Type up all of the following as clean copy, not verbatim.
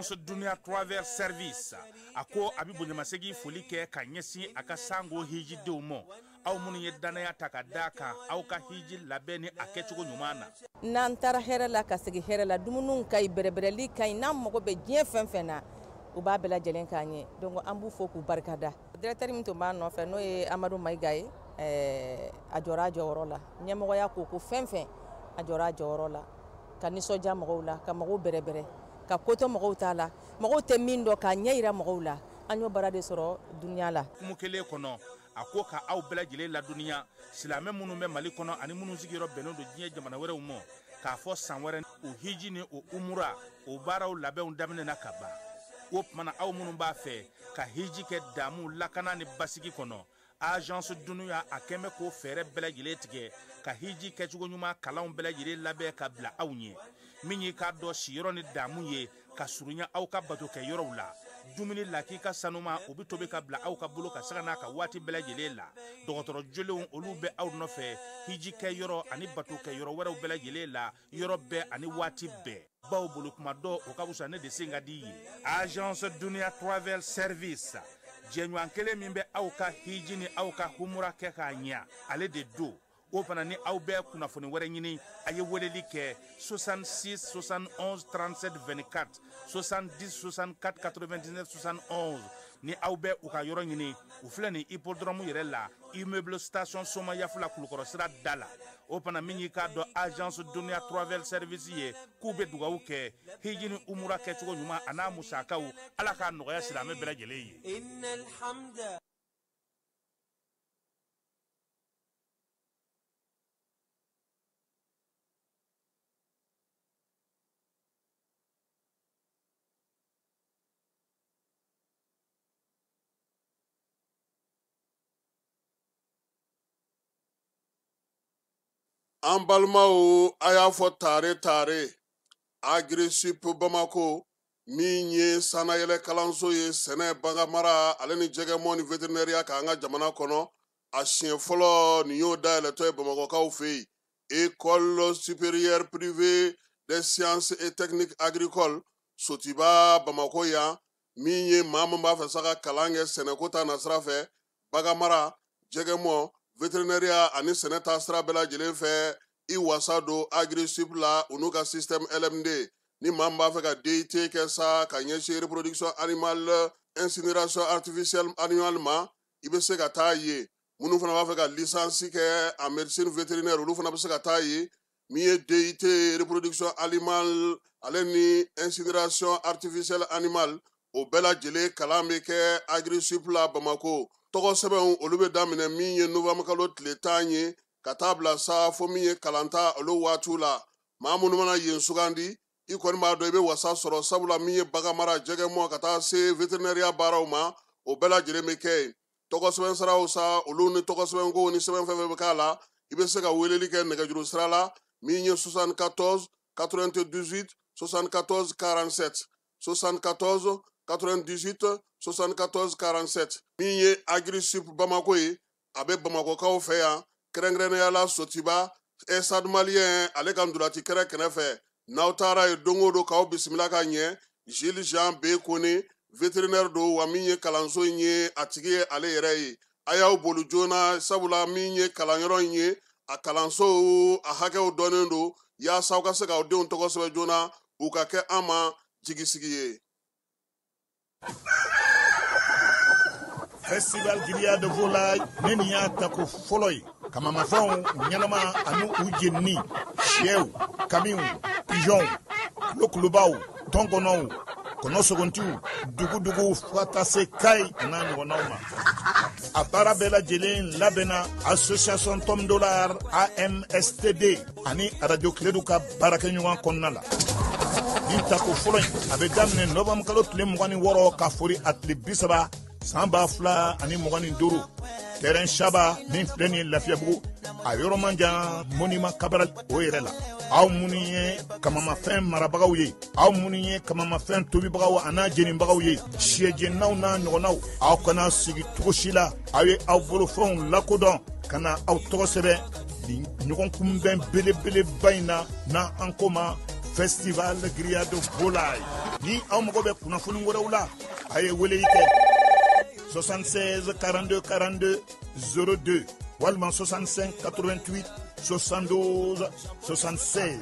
Agence Dunia Travel Service a ko a bɛ bonyamasegin foli kɛ ka ɲɛsin a ka sango hijidenw ma, aw minnu ye danaya ta ka d'a kan aw ka hiji labɛn ni a kɛcogo ɲuman na. N'an taara hɛrɛ la ka segin hɛrɛ la, dumuniw ka ɲi, bɛrɛbɛrɛli ka ɲi, n'an mago bɛ diɲɛ fɛn fɛn na, u b'a bɛɛ lajɛlen k'an ye. Donc an b'u fo k'u barikada. Directeur min tun b'a nɔfɛ n'o ye Amadu Mayiga ye, a jɔra a jɔyɔrɔ la. Ɲɛmɔgɔya ko ko fɛn fɛn, a jɔra a jɔyɔrɔ la, ka nisɔndiya mɔgɔw la, ka mɔgɔw bɛrɛbɛrɛ, ka ko to mɔgɔw t'a la, mɔgɔw tɛ min dɔn k'a ɲɛ yira mɔgɔw la. An y'o baara de sɔrɔ dunuya la. Kumu kelen kɔnɔ, a ko ka aw bɛɛ lajɛlen ladɔnniya, silamɛ minnu bɛ Mali kɔnɔ ani minnu sigiyɔrɔ bɛnnen don diɲɛ jamana wɛrɛw ma, k'a fɔ san wɛrɛ o hiji ni o umura o baaraw labɛnw daminɛna ka ban. O tuma na aw minnu b'a fɛ ka hiji kɛ damu lakana ni basigi kɔnɔ, Agence Dunuya a kɛn bɛ k'o fɛɛrɛ bɛɛ lajɛlen tigɛ ka hiji kɛcogo ɲuman kalanw bɛɛ lajɛlen labɛn ka bila aw ɲɛ, min y'i k'a dɔn siyɔrɔ ni damu ye ka surunya aw ka bato kɛ yɔrɔw la. Dumuni lakika sanuma o bɛ tobi ka bila aw ka bolo ka saga n'a ka waati bɛɛ lajɛlen la. Dɔgɔtɔrɔ jolenw olu bɛ aw nɔfɛ hiji kɛ yɔrɔ ani bato kɛ yɔrɔ wɛrɛw bɛɛ lajɛlen la, yɔrɔ bɛɛ ani waati bɛɛ. Baw bolo kuma dɔ o ka fisa ne de sen ka di ye. Agence Dunia Travel Service, jɛɲɔgɔn kelen min bɛ aw ka hiji ni aw ka humura kɛ k'a ɲɛ, ale de don. O fana ni aw bɛ kunnafoni wɛrɛ ɲini, a ye weleli kɛ 66 71 37 24, 70 64 99 71. Ni aw bɛ u ka yɔrɔ ɲini, u filɛ nin hippodrome yɛrɛ la, immeuble station Somayafula Kulukɔrɔ sira da la. O fana min y'i k'a dɔn Agence Dunia Travel Service ye, k'u bɛ dugawu kɛ hiji ni umura kɛcogo ɲuman a n'a musakaw, Ala k'a nɔgɔya silamɛ bɛɛ lajɛlen ye. An balimaw, a y'a fɔ tare tare Agrisip Bamako min ye sannayɛlɛ kalanso ye sɛnɛ, baganmara ale ni jɛgɛmɔ ni vétérinaire k'an ka jamana kɔnɔ, a siɲɛ fɔlɔ nin y'o dayɛlɛtɔ ye Bamakɔkaw fɛ yen. École supérieure privée des sciences et techniques agricoles Sotiba Bamako yan, min ye maa min b'a fɛ sa ka kalan kɛ sɛnɛko ta nasira fɛ, baganmara, jɛgɛmɔ, vétérinaire ani sɛnɛ ta sira bɛɛ lajɛlen fɛ, i wasa don Agrisip la u n'u ka système LMD. Ni maa min b'a fɛ ka DIT kɛ sa ka ɲɛsin reproduction animale, incinération artificielle animale ma, i bɛ se ka taa yen. Minnu fana b'a fɛ ka licence kɛ en médecine vétérinaire, olu fana bɛ se ka taa yen. Min ye DIT reproduction animale ale ni incinération artificielle animale, o bɛɛ lajɛlen kalan bɛ kɛ Agrisip la Bamako. Tɔgɔ sɛbɛnw olu bɛ daminɛ min ye novembre kalo tile 10 ye ka taa bila sa fo min ye kalanta olu waatiw la. Maa minnu mana yen sugandi, i kɔni b'a dɔn i bɛ wasa sɔrɔ, sabula min ye baganmara, jɛgɛmɔ ka taa se vétérinaire baaraw ma, o bɛɛ lajɛlen bɛ kɛ yen. Tɔgɔ sɛbɛn siraw sa, olu ni tɔgɔ sɛbɛnkow ni sɛbɛn fɛn fɛn bɛ k'a la, i bɛ se ka weleli kɛ nɛgɛjuru sira la min ye 74 98 74 47, 74 98 74 47. Min ye Agrisip Bamako ye, a bɛ Bamakɔkaw fɛ yan, kɛrɛnkɛrɛnnenya la Sotiba Stade Malien ale ka ntolati kɛrɛ kɛrɛfɛ. N'aw taara yen don o don k'aw bisimila ka ɲɛ, Gilles Jean B Kone vétérinaire don, wa min ye kalanso in ye a tigi ye ale yɛrɛ ye. A y'aw boli joona, sabula min ye kalanyɔrɔ in ye, a kalansow a hakɛw dɔnnen don, yaasa aw ka se k'aw denw tɔgɔ sɛbɛn joona, u ka kɛ an ma jigisigi ye. Festival Grillade de Volaille ne nin y'a tako fɔlɔ ye. Kamamafɛnw ɲɛnama ani u jenini, sɛw, kamiw, pigeonw, kulokulubaw, tɔnkɔnɔw, kɔnɔ sogontiw, duguduguw fo ka taa se kayi a n'a ɲɔgɔnnaw ma. A baara bɛɛ lajɛlen labɛnna association Tom Dollar AMSTD ani radio Kiledu ka baarakɛɲɔgɔn kɔnɔna la. Nin tako fɔlɔ in a bɛ daminɛ novembre kalo tile 26 ka fori a tile 30 san 2025, terrain Saba min filɛ nin ye Lafiyabugu, a yɔrɔ man jan monument Cabral o yɛrɛ la. Aw minnu ye kamamafɛn marabagaw ye, aw minnu ye kamamafɛn tobibagaw a n'a jenibagaw ye, sɛjeninaw n'a ɲɔgɔnnaw, aw kana sigi cogo si la, aw ye aw bolofɛnw lakodɔn ka na aw tɔgɔ sɛbɛn nin ɲɔgɔn kunbɛn belebeleba in na, n'an ko ma Festival Grillade Volaille. Ni aw mago bɛ kunnafoni wɛrɛw la, a ye weleli kɛ 76 42 42 02 walima 65 88 72 76.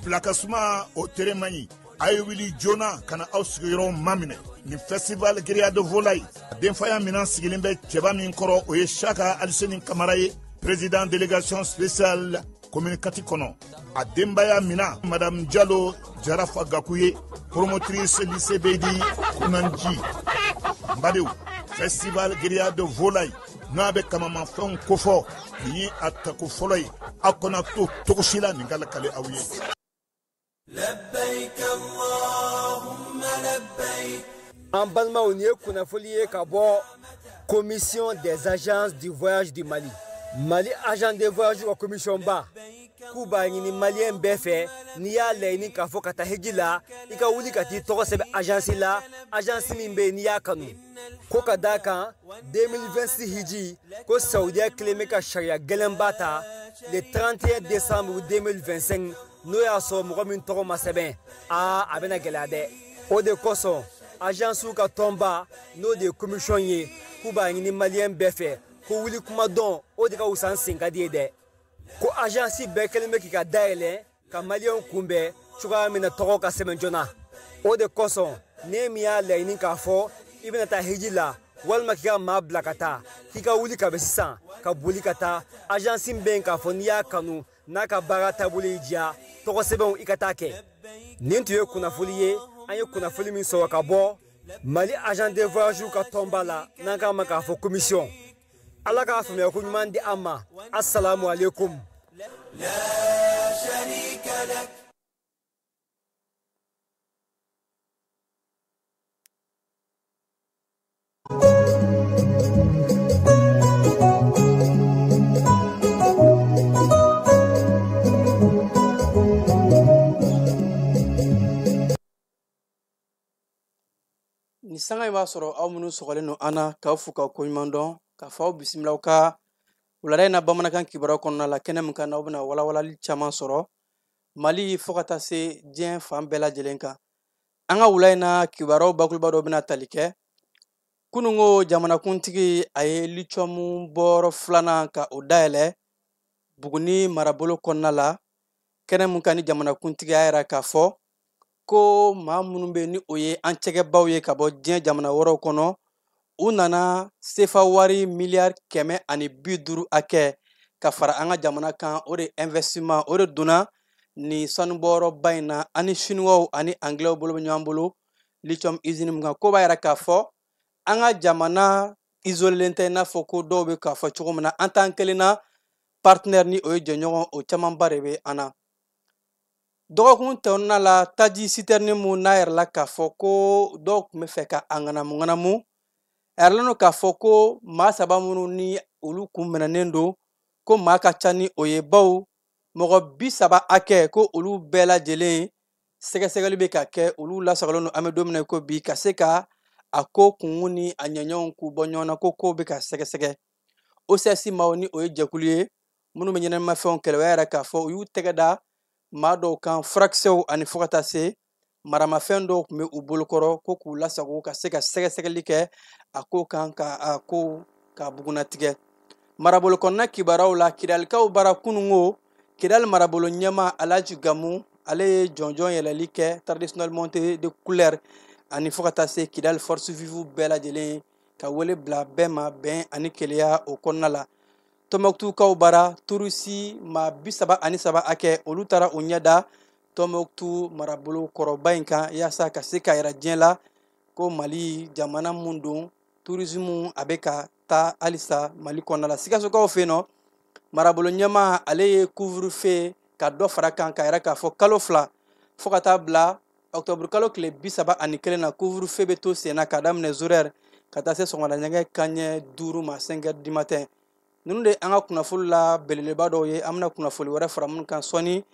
Bilakasuma o tere man ɲi, a ye wuli joona ka na aw sigiyɔrɔw maminɛ. Nin festival grillade de volaille, denfaya minan sigilen bɛ cɛba min kɔrɔ, o ye Saka Aliseni Kamara ye, président délégation spéciale commune 4 kɔnɔ. A denbaya mina madame Jalo Jarafa Gaku ye, promotrice lycée Beydi Kunanji. N badenw, festival grillade de volaille n'a bɛ kamamafɛnw kofɔ, nin ye a tako fɔlɔ ye. Aw kana to cogo si la nin ka lakale aw ye. لبيك اللهم لبيك. An balimaw, nin ye kunnafoli ye ka bɔ Commission des agences du voyage du Mali. Mali agent de voyage ka commission ba k'u b'a ɲini maliyɛn bɛɛ fɛ, n'i y'a laɲini k'a fɔ ka taa hiji la, i ka wuli ka t'i tɔgɔ sɛbɛn agence la, agence min bɛ yen n'i y'a kanu. Ko ka d'a kan 2026 hiji ko Saudiya kelen bɛ ka sariya gɛlɛnba ta le 31 décembre 2025, n'o y'a sɔrɔ mɔgɔ min tɔgɔ ma sɛbɛn, aa, a bɛna gɛlɛya dɛ. O de kosɔn agence ka tɔnba, n'o de ye commission ye, k'u b'a ɲini maliyɛn bɛɛ fɛ ko wuli kuma dɔn, o de ka wusa n sen ka di ye dɛ. Ko agence bɛɛ kɛlen bɛ k'i ka dayɛlɛ ka maliyɛnw kunbɛn cogoya min na tɔgɔ ka sɛbɛn joona. O de kosɔn ne min y'a laɲini k'a fɔ i bɛna taa hiji la walima k'i ka maa bila ka taa, k'i ka wuli ka bɛ sisan ka boli ka taa agence min bɛ yen k'a fɔ n'i y'a kanu, n'a ka baara taabolo y'i diya, tɔgɔ sɛbɛnw i ka taa kɛ. Nin tun ye kunnafoli ye, an ye kunnafoli min sɔrɔ ka bɔ Mali agent de voyage ka tɔnba la, n'an k'a ma k'a fɔ commission. Ala k'a faamuya ko ɲuman di an ma. Assalamu alaikum. لا شريك لك. Nin sanga in b'a sɔrɔ aw minnu sɔgɔlen don an na, k'aw fo k'aw koɲuman dɔn, k'a fɔ aw bisimilaw ka wulada in na bamanankan kibaruyaw kɔnɔna la, kɛnɛ min kan n'aw bɛna walawalali caman sɔrɔ Mali fo ka taa se diɲɛ fan bɛɛ lajɛlen kan. An ka wula in na kibaruyaw bakuruba dɔ bɛna tali kɛ kununko jamanakuntigi a ye lithium bɔyɔrɔ filanan ka o dayɛlɛ Buguni marabolo kɔnɔna la, kɛnɛ mun kan ni jamanakuntigi y'a yira k'a fɔ ko maa minnu bɛ ni o ye an cɛkɛbaw ye ka bɔ diɲɛ jamana wɛrɛw kɔnɔ, u nana sefa wari miliyari 150 hakɛ ka fara an ka jamana kan. O de investissement o de donna ni sanubɔyɔrɔba in na, ani chinois ani anglais bolo bɛ ɲɔgɔn bolo lithium usine min kan. Ko b'a yira k'a fɔ an ka jamana isolélen tɛ i n'a fɔ ko dɔw bɛ k'a fɔ cogo min na, an t'an kelen na, partenaire ni o ye jɛɲɔgɔn o camanba de bɛ an na. Dɔgɔkun tɛmɛna la, taji citerne mun n'a yɛrɛ la k'a fɔ ko dɔw tun bɛ fɛ ka a ŋanamu ŋanamu, a yɛrɛlen don k'a fɔ ko maa saba minnu ni olu kun minɛnen don, ko maa ka ca ni o ye, baw mɔgɔ 30 hakɛ, ko olu bɛɛ lajɛlen sɛgɛsɛgɛli bɛ ka kɛ, olu lasagolen don an bɛ don min na ko bi, ka se ka a ko kunkun ni a ɲɛɲɛw k'u bɔ ɲɔgɔn na, ko kow bɛ ka sɛgɛsɛgɛ. OCS maaw, ni o ye jɛkulu ye minnu bɛ ɲɛnamafɛnw kɛlɛ, o y'a yira k'a fɔ u y'u tɛgɛ da maa dɔw kan, furakisɛw ani fo ka taa se maramafɛn dɔw tun bɛ u bolokɔrɔ, ko k'u lasago ka se ka sɛgɛsɛgɛli kɛ a ko kan, ka a ko ka bugunnatigɛ. Marabolo kɔnɔna kibaruyaw la, Kidalikaw bara kununko, Kidali marabolo ɲɛma Alhaji Gamu, ale ye jɔnjɔn yɛlɛli kɛ traditionnel montée de couleur ani fo ka taa se Kidali force vive bɛɛ lajɛlen, ka wele bila bɛɛ ma bɛn ani keleya o kɔnɔna la. Tɔnbɔkutukaw bara, touristes maa 33 hakɛ, olu taara u ɲɛ da Tɔnbɔkutu marabolo kɔrɔba in kan, yaasa ka se ka yira diɲɛ la ko Mali jamana mun don, tourisme a bɛ ka taa halisa Mali kɔnɔna la. Sikasokaw fɛ yen nɔ, marabolo ɲɛmaa ale ye couvre-feu ka dɔ fara kan, ka yira k'a fɔ kalo 2 fo ka taa bila octobre kalo tile 31 na, couvre-feu bɛ to sen na k'a daminɛ 0h ka taa se sɔgɔmada ɲɛgɛn kanɲɛ 5 ma, 5 heures du matin. Ninnu de an ka kunnafoni la belebeleba dɔw ye. An bɛna kunnafoni wɛrɛ fara minnu kan sɔɔni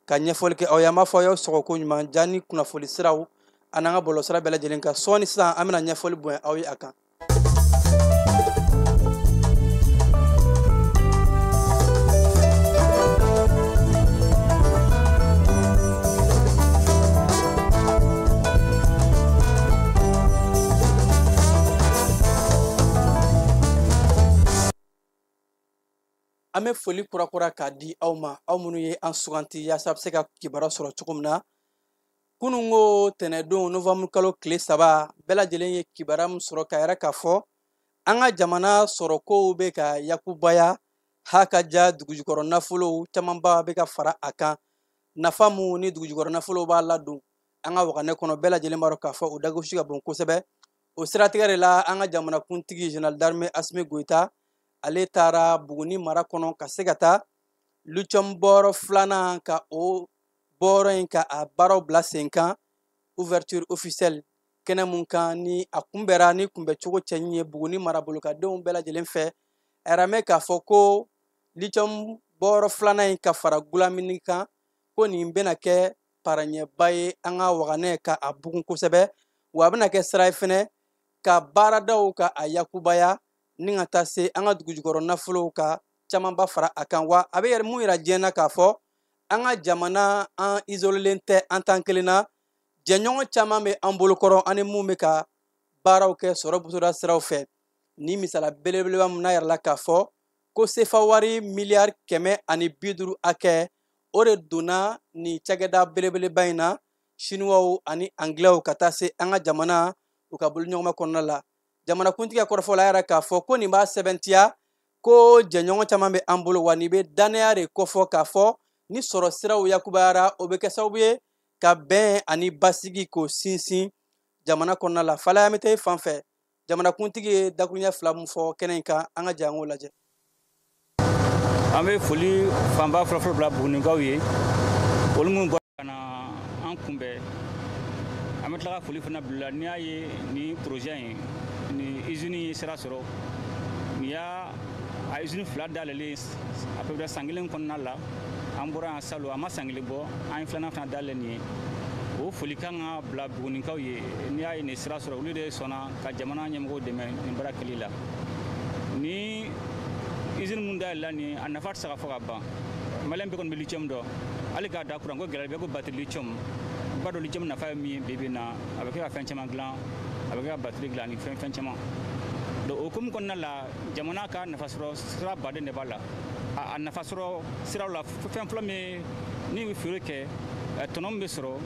ka ɲɛfɔli kɛ aw ye. An b'a fɔ aw ye sɔgɔ ko ɲuman ja ni kunnafoni siraw ani an ka bɔlɔlɔsira bɛɛ lajɛlen kan. Sɔɔni sisan an bɛna ɲɛfɔli bonya aw ye a kan. An bɛ foli kurakura k'a di aw ma, aw minnu ye an suganti yaasa a bɛ se ka kibaruya sɔrɔ cogo min na. Kununko tɛnɛdon novembre kalo tile 3, bɛɛ lajɛlen ye kibaruya min sɔrɔ ka yɛrɛ k'a fɔ an ka jamana sɔrɔkow bɛ ka yakubaya, ha ka ja dugujukɔrɔ nafolow camanba bɛ ka fara a kan. Nafa mun ni dugujukɔrɔ nafolow b'a ladon an ka waganɛ kɔnɔ, bɛɛ lajɛlen b'a dɔn k'a fɔ o dagosi ka bon kosɛbɛ. O siratigɛ de la, an ka jamanakuntigi général d'armée Assimi Goïta, ale taara Buguni mara kɔnɔ ka se ka taa lithium bɔyɔrɔ filanan ka o bɔyɔrɔ in ka a baaraw bila sen kan, ouverture officielle kɛnɛ mun kan ni a kunbɛra ni kunbɛcogo cɛɲi ye Buguni marabolokadenw bɛɛ lajɛlen fɛ. A yɛrɛ mɛn k'a fɔ ko lithium bɔyɔrɔ filanan in ka fara Gulamini kan, ko nin bɛna kɛ paraɲɛba ye an ka waganɛ ka a bugun kosɛbɛ, wa a bɛna kɛ sira ye fɛnɛ ka baaradaw ka a yakubaya ni ka taa se an ka dugujukɔrɔ nafolow ka camanba fara a kan. Wa a bɛ yɛrɛ mun yira diɲɛ na k'a fɔ an ka jamana an isolelen tɛ, an t'an kelen na, jɛɲɔgɔn caman bɛ an bolokɔrɔ ani mun bɛ ka baaraw kɛ sɔrɔ butoda siraw fɛ. Ni misala belebeleba mun n'a yɛrɛ la k'a fɔ ko sefa wari miliyari 150 hakɛ, o de donna nin cakɛda belebeleba in na, Chinois ani Anglais ka taa se an ka jamana u ka boloɲɔgɔnma kɔnɔna la. Jamanakuntigi ka kɔrɔfɔ la, yɛrɛ k'a fɔ ko nin b'a sɛbɛntiya ko jɛɲɔgɔn caman bɛ an bolo, wa nin bɛ dannaya de kɔfɔ k'a fɔ ni sɔrɔ siraw yakubayara, o bɛ kɛ sababu ye ka bɛn ani basigi k'o sinsin jamana kɔnɔna la. Falaya Mete fan fɛ, jamanakuntigi ye dakuruɲɛ fila mun fɔ kɛnɛ in kan, an ka jɛ an k'o lajɛ. An bɛ foli fanba fɔlɔfɔlɔ bila Bugunikaw ye, olu minnu bɔra ka na an kunbɛn. An bɛ tila ka foli fana bila. N'i y'a ye nin projet in, ni usine ye sira sɔrɔ, nin y'a a usine fila dayɛlɛlen à peu près san kelen kɔnɔna la. An bɔra yan salon, a ma san kelen bɔ, an ye filanan fana dayɛlɛ nin ye. O foli kan ka bila Bugunikaw ye. N'i y'a ye nin sira sɔrɔ, olu de sɔnna ka jamana ɲɛmɔgɔw dɛmɛ nin baara kɛli la. Ni usine mun dayɛlɛla nin, a nafa tɛ se ka fɔ ka ban. Maliyɛn bɛɛ kɔni bɛ lithium dɔn, hali k'a da kuran ko gɛlɛya bɛɛ ko batterie lithium. I b'a dɔn lithium nafa ye min ye bi bi in na, a bɛ kɛ ka fɛn caman dilan, a bɛ kɛ ka batterie dilan ani fɛn fɛn caman. Donc o hukumu kɔnɔna la, jamana ka nafasɔrɔ sira baden de b'a la. A nafasɔrɔ siraw la, fɛn fɔlɔ min ni bɛ feere kɛ, tɔnɔ min bɛ sɔrɔ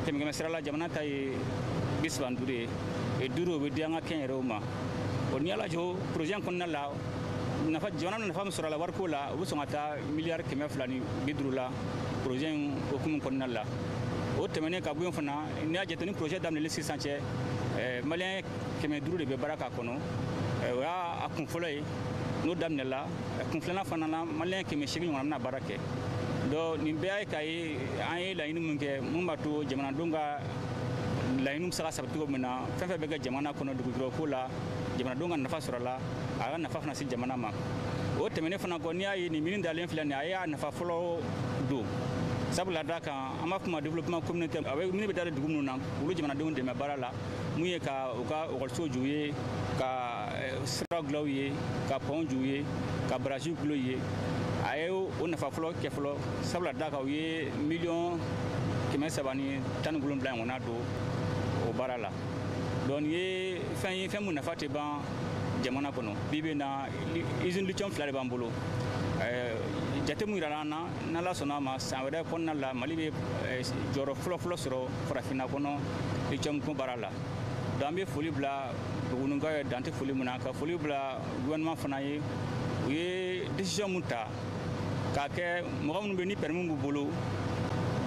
kɛmɛ kɛmɛ sira la, jamana ta ye 35 ye, 5 o bɛ di an ka kɛnyɛrɛyew ma. O n'i y'a lajɛ projet in kɔnɔna la, nafa jamana nafa min sɔrɔ a la wariko la, o bɛ sɔn ka taa miliyari 250 la projet in hukumu kɔnɔna la. O tɛmɛnen ka bɔ yen fana, n'i y'a jate ni projet daminɛli sisan cɛ, maliyɛn 500 de bɛ baara k'a kɔnɔ. O y'a kun fɔlɔ ye n'o daminɛla. Kun filanan fana na, maliyɛn 800 ɲɔgɔn bɛna baara kɛ. Donc nin bɛɛ ye k'a ye an ye laɲini min kɛ, mun b'a to jamanadenw ka laɲiniw bɛ se ka sabati cogo min na, fɛn fɛn bɛ kɛ jamana kɔnɔ dugujukɔrɔ la, jamanadenw ka nafa sɔrɔ la, a ka nafa fana se jamana ma. O tɛmɛnen fana kɔ, n'i y'a ye nin mine dalen filɛ nin ye, a y'a nafa fɔlɔ don, sabula da kan an b'a fɔ ma développement communautaire. A bɛ mine bɛ dayɛlɛ dugu minnu na, olu jamanadenw dɛmɛ baara la, mun ye ka u ka ekɔliso jɔ u ye, ka sira dilan u ye, ka pont jɔ u ye, ka barrage dilan u ye. A ye o nafa fɔlɔ kɛ fɔlɔ, sabula da kan u ye miliyɔn 317 ɲɔgɔnna don o baara la. Donc nin ye fɛn ye, fɛn mun nafa tɛ ban jamana kɔnɔ. Bi bi in na, usine lithium fila de b'an bolo. Jate mun yirala an na, n'Ala sɔnna a ma, san wɛrɛ kɔnɔna la, Mali bɛ jɔyɔrɔ fɔlɔ-fɔlɔ sɔrɔ farafinna kɔnɔ lithium ko baara la. Donc an bɛ foli bila Bugunikaw ye, dan tɛ foli mun na, ka foli bila gouvernement fana ye. U ye décision mun ta k'a kɛ, mɔgɔ minnu bɛ ni permis b'u bolo,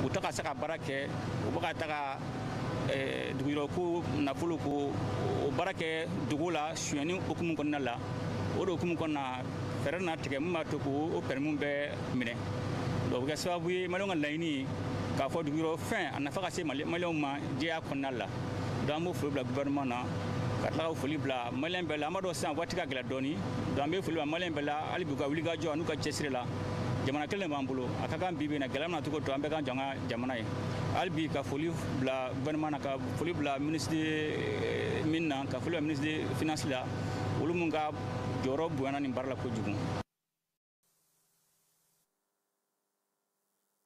u tɛ ka se ka baara kɛ, u bɛ ka taga dugujukɔrɔ ko nafolo ko o baara kɛ dugu la sonyɛni hukumu kɔnɔna la. O de hukumu kɔnɔna, fɛɛrɛ nana tigɛ min b'a to k'o permis bɛɛ minɛ. Donc o bɛ kɛ sababu ye maliyɛnw ka laɲini ye k'a fɔ dugujukɔrɔ fɛn a nafa ka se maliyɛnw ma jɛya kɔnɔna la. Donc an b'o foli bila gouvernement na, ka tila ka foli bila maliyɛn bɛɛ la. An b'a dɔn sisan waati ka gɛlɛn dɔɔni, donc an bɛ foli bila maliyɛn bɛɛ la, hali bi u ka wulikajɔ an'u ka cɛsiri la. Jamana kelen b'an bolo, a ka kan bi bi in na, gɛlɛya mana cogo to, an bɛɛ k'an jɔ an ka jamana ye. Hali bi ka foli bila gouvernement na, ka foli bila ministre de mine na, ka foli bila ministre de finance la, olu mun ka jɔyɔrɔ bonyana nin baara la kojugu.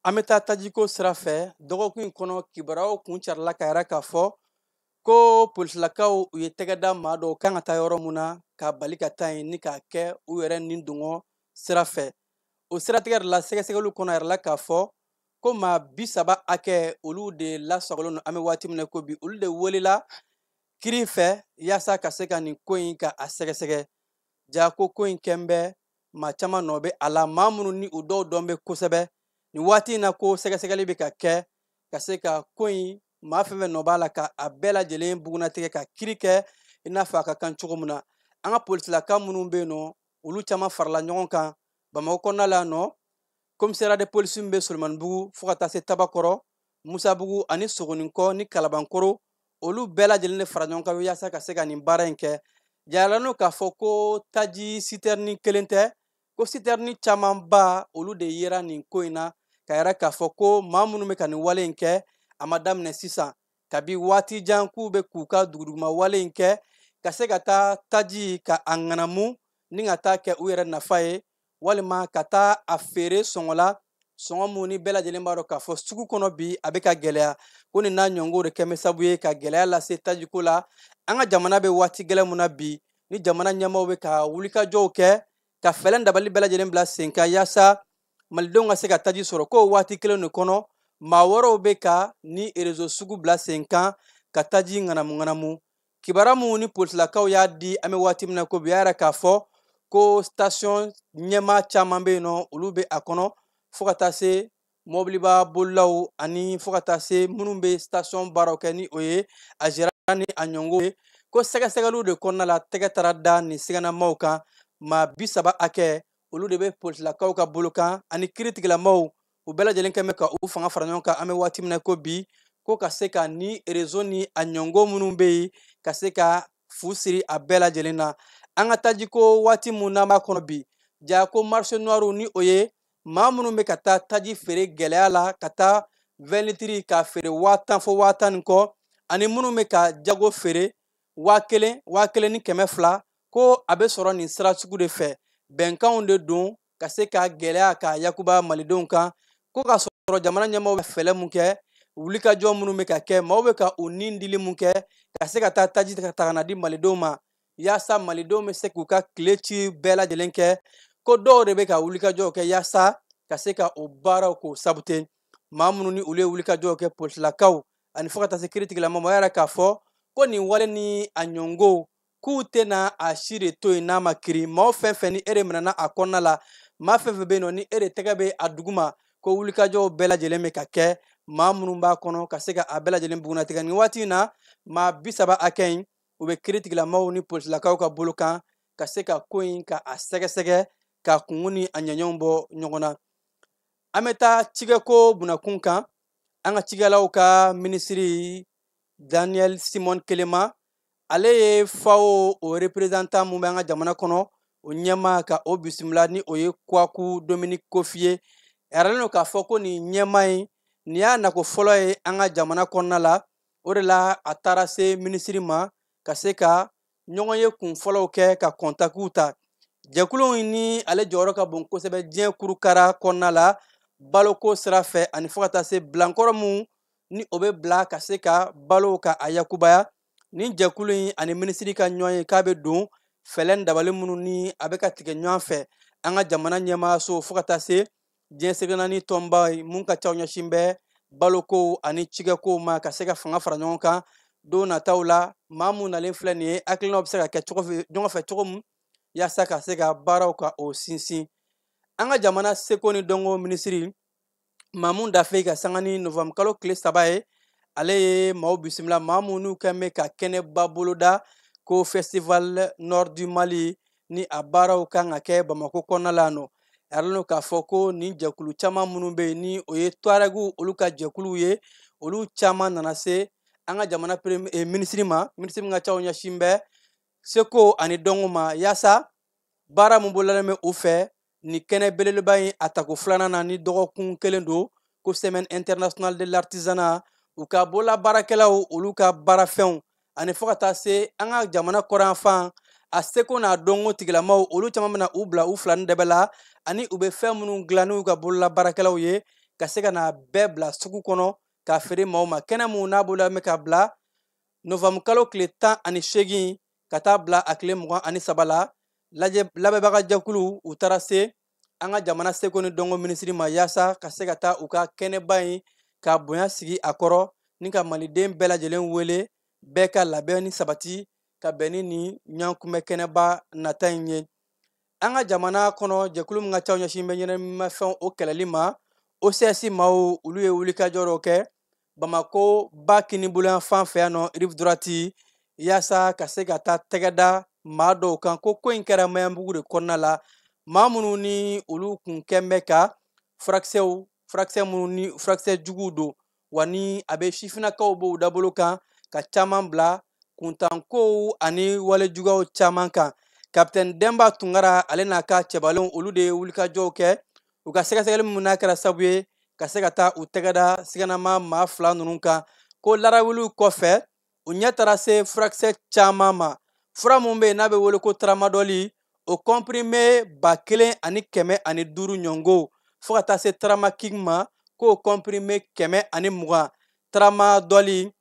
An bɛ taa tajiko sira fɛ. Dɔgɔkun in kɔnɔ, kibaruyaw kun carila ka yira k'a fɔ ko polisilakaw u ye tɛgɛ da maa dɔw kan ka taa yɔrɔ mun na ka bali ka taa yen ni k'a kɛ u yɛrɛ ni dungɔ sira fɛ. O siratigɛ de la, sɛgɛsɛgɛliw kɔnɔ, a yɛrɛ la k'a fɔ ko maa 30 hakɛ, olu de lasagolen don. An bɛ waati min na ko bi, olu de welela kiri fɛ yaasa ka se ka nin ko in ka a sɛgɛsɛgɛ. Ja ko in kɛn bɛ maa caman nɔ bɛ a la, maa minnu ni u dɔw dɔn bɛ kosɛbɛ nin waati in na. Ko sɛgɛsɛgɛli bɛ ka kɛ ka se ka ko in, maa fɛn fɛn nɔ b'a la, ka a bɛɛ lajɛlen bugunnatigɛ ka kiri kɛ i n'a fɔ a ka kan cogo min na. An ka polisilaka minnu bɛ yen nɔ, olu caman farala ɲɔgɔn kan Bamakɔ kɔnɔna la yan nɔ. Commissariat de police min bɛ Solomanibugu, fo ka taa se Tabakɔrɔ, Musabugu ani Sogoninkɔ ni Kalabankɔrɔ, olu bɛɛ lajɛlen de fara ɲɔgɔn kan yaasa ka se ka nin baara in kɛ. Jayala n'o k'a fɔ ko taji sitɛrini kelen tɛ, ko sitɛrini camanba, olu de yera nin ko in na, ka yɛrɛ k'a fɔ ko maa minnu bɛ ka nin wale in kɛ, a ma daminɛ sisan. Kabi waati jan k'u bɛ k'u ka duguduguma wale in kɛ, ka se ka taa taji ka a ŋanamu ni ka taa kɛ u yɛrɛ nafa ye, walima ka taa a feere sɔngɔ la, sɔngɔ mun ni bɛɛ lajɛlen b'a dɔn k'a fɔ sugu kɔnɔ bi a bɛ ka gɛlɛya. Ko nin n'a ɲɔngo de kɛn bɛ sababu ye ka gɛlɛya lase tajiko la an ka jamana bɛ waati gɛlɛn mun na bi, ni jamana ɲɛmaaw bɛ ka wulikajɔw kɛ ka fɛɛrɛ dabali bɛɛ lajɛlen bila sen kan yaasa malidenw ka se ka taji sɔrɔ. K'o waati kelen de kɔnɔ, maa wɛrɛw bɛ ka ni réseau sugu bila sen kan ka taji ŋanamu ŋanamu. Kibaruya mun ni polisilakaw y'a di, an bɛ waati min na ko bi, a yɛrɛ k'a fɔ ko station ɲɛmaa caman bɛ yen nɔ, olu bɛ a kɔnɔ, fo ka taa se mɔbiliba bolilaw ani fo ka taa se minnu bɛ station baaraw kɛ, ni o ye a gérant ni a ɲɔngo ye. Ko sɛgɛsɛgɛliw de kɔnɔna la, tɛgɛ taara da nin siganamaw kan. Maa 30 hakɛ, olu de bɛ polisilakaw ka bolo kan ani kiiritigilamaw. U bɛɛ lajɛlen kɛn bɛ ka u fanga fara ɲɔgɔn kan, an bɛ waati min na ko bi, ko ka se ka ni réseau ni a ɲɔngo minnu bɛ yen, ka se ka fu siri a bɛɛ lajɛlen na. An ka tajiko waati mun n'an b'a kɔnɔ bi, ja ko marché noir, ni o ye maa minnu bɛ ka taa taji feere gɛlɛya la, ka taa 20 litres k'a feere 10 000 fo 10 000 ni kɔ, ani minnu bɛ ka jago feere 1000, 1200, ko a bɛ sɔrɔ nin sira sugu de fɛ. Bɛnkanw de don ka se ka gɛlɛya ka yakuba malidenw kan. Ko ka sɔrɔ jamana ɲɛmaaw bɛ fɛɛrɛ mun kɛ, wulikajɔ minnu bɛ ka kɛ, maaw bɛ ka u nin dili mun kɛ ka se ka taa taji ta ka na di malidenw ma, yaasa malidenw bɛ se k'u ka tile ci bɛɛ lajɛlen kɛ, ko dɔw de bɛ ka wulikajɔw kɛ yaasa ka se ka o baaraw k'o sabute. Maa minnu ni olu ye wulikajɔw kɛ, polisilakaw ani fo ka taa se kiiritigilamaw ma, yɛrɛ k'a fɔ ko nin wale ni a ɲɔngo, k'u tɛna a si de to yen n'a ma kiiri. Maa fɛn fɛn ni e de minɛna a kɔnɔna la, maa fɛn fɛn bɛ yen nɔ ni e de tɛgɛ bɛ a duguma, ko wulikajɔw bɛɛ lajɛlen bɛ ka kɛ maa minnu b'a kɔnɔ ka se ka a bɛɛ lajɛlen bugunnatigɛ. Nin waati in na, maa 30 hakɛ in, u bɛ kiiritigilamaw ni polisilakaw ka bolo kan ka se ka ko in ka a sɛgɛsɛgɛ, ka kungo ni a ɲɛɲɛw bɔ ɲɔgɔn na. An bɛ taa cikɛko bunakun kan. An ka cikɛlaw ka minisiri Daniel Simon Kelema, ale ye FAO o représentant mun bɛ an ka jamana kɔnɔ, o ɲɛmaa ka o bisimila, ni o ye Kwaku Dominique Kofi ye. A yɛrɛlen don k'a fɔ ko nin ɲɛmaa in, nin y'a nako fɔlɔ ye an ka jamana kɔnɔna la. O de la a taara se minisiri ma ka se ka ɲɔgɔn ye kun fɔlɔw kɛ, ka kɔntakiw ta. Jɛkulu in ni ale jɔyɔrɔ ka bon kosɛbɛ diɲɛ kurukara kɔnɔna la baloko sira fɛ, ani fo ka taa se bilankɔrɔ mun ni o bɛ bila ka se ka balo ka a yakubaya. Nin jɛkulu in ani minisiri ka ɲɔgɔn ye k'a bɛ don fɛlɛ dabali minnu ni a bɛ ka tigɛ ɲɔgɔn fɛ an ka jamana ɲɛmaayaso, fo ka taa se diɲɛ segenani tɔnba ye mun ka ca ɲɛsin bɛ baloko ani cikɛkow ma, ka se ka fanga fara ɲɔgɔn kan don nataw la. Maa mun nalen filɛ nin ye, hakilinaw bɛ se ka kɛ ɲɔgɔn fɛ cogo min yaasa ka se ka baaraw ka o sinsin. An ka jamana seko ni dɔnko minisiri Mamu Dafe, ka sanga ni novanburu kalo tile 3 ye, ale ye maaw bisimila, maa minnu kɛn bɛ ka kɛnɛba boloda ko Festival Nord du Mali, ni a baaraw kan ka kɛ Bamakɔ kɔnɔna la yan nɔ. A yɛrɛ k'a fɔ ko nin jɛkulu caman minnu bɛ yen, ni o ye Tuareg olu ka jɛkuluw ye, olu caman nana se an ka jamana minisiri ma, minisiri min ka caw ɲɛsin bɛ seko ani dɔnko ma, yaasa baara mun bololalen bɛ u fɛ nin kɛnɛ belebeleba in a tako filanan na, ni dɔgɔkun kelen don, ko Semaine internationale de l'artisanat, u ka bolola baarakɛlaw olu ka baarafɛnw, ani fo ka taa se an ka jamana kɔrɔnfan a seko n'a dɔnko tigilamaw, olu caman bɛna u bila u fila ni dɛbɛ la, ani u bɛ fɛn minnu dilan n'u ka bolola baarakɛlaw ye, ka se ka na bɛɛ bila sugu kɔnɔ k'a feere maaw ma. Kɛnɛ mun n'a bolola bɛ ka bila novanburu kalo tile 18 ka taa bila a tile 23 la, lajɛ labɛnbaga jɛkulu u taara se An ka jamana seko ni dɔnko minisiri ma, yaasa ka se ka taa u ka kɛnɛba in ka bonya sigi a kɔrɔ, ni ka maliden bɛɛ lajɛlen wele, bɛɛ ka labɛn ni sabati ka bɛn ni nin ɲɔgɔnkunbɛ kɛnɛba nata in ye. An ka jamana kɔnɔ, jɛkulu min ka ca ɲɛsin bɛ ɲɛnaminimafɛnw o kɛlɛli ma, OCS maaw, olu ye wulikajɔ dɔ kɛ Bamako ba kinibolo fan fɛ yan nɔ, rive droite, yaasa ka se ka taa tɛgɛ da maa dɔw kan. Ko ko in kɛra Maɲanbugu de kɔnɔna la, maa minnu ni olu kun kɛn bɛ ka furakisɛw, furakisɛ minnu ni furakisɛ juguw don, wa ni a bɛ sifinnakaw b'o dabolo kan ka caman bila kuntankow ani walejuguyaw caman kan. Kapitɛni Denba Tunkara, ale n'a ka cɛbalenw, olu de ye wulikajɔw kɛ. U ka sɛgɛsɛgɛli min n'a kɛra sababu ye ka se ka taa u tɛgɛ da siganama maa fila ninnu kan, ko larawuliw kɔfɛ, u ɲɛ taara se furakisɛ caman ma. Fura mun bɛ yen n'a bɛ wele ko tramadɔli, o comprimé 1505 ɲɔngo, fo ka taa se tramaking ma, k'o comprimé 120, tramadɔli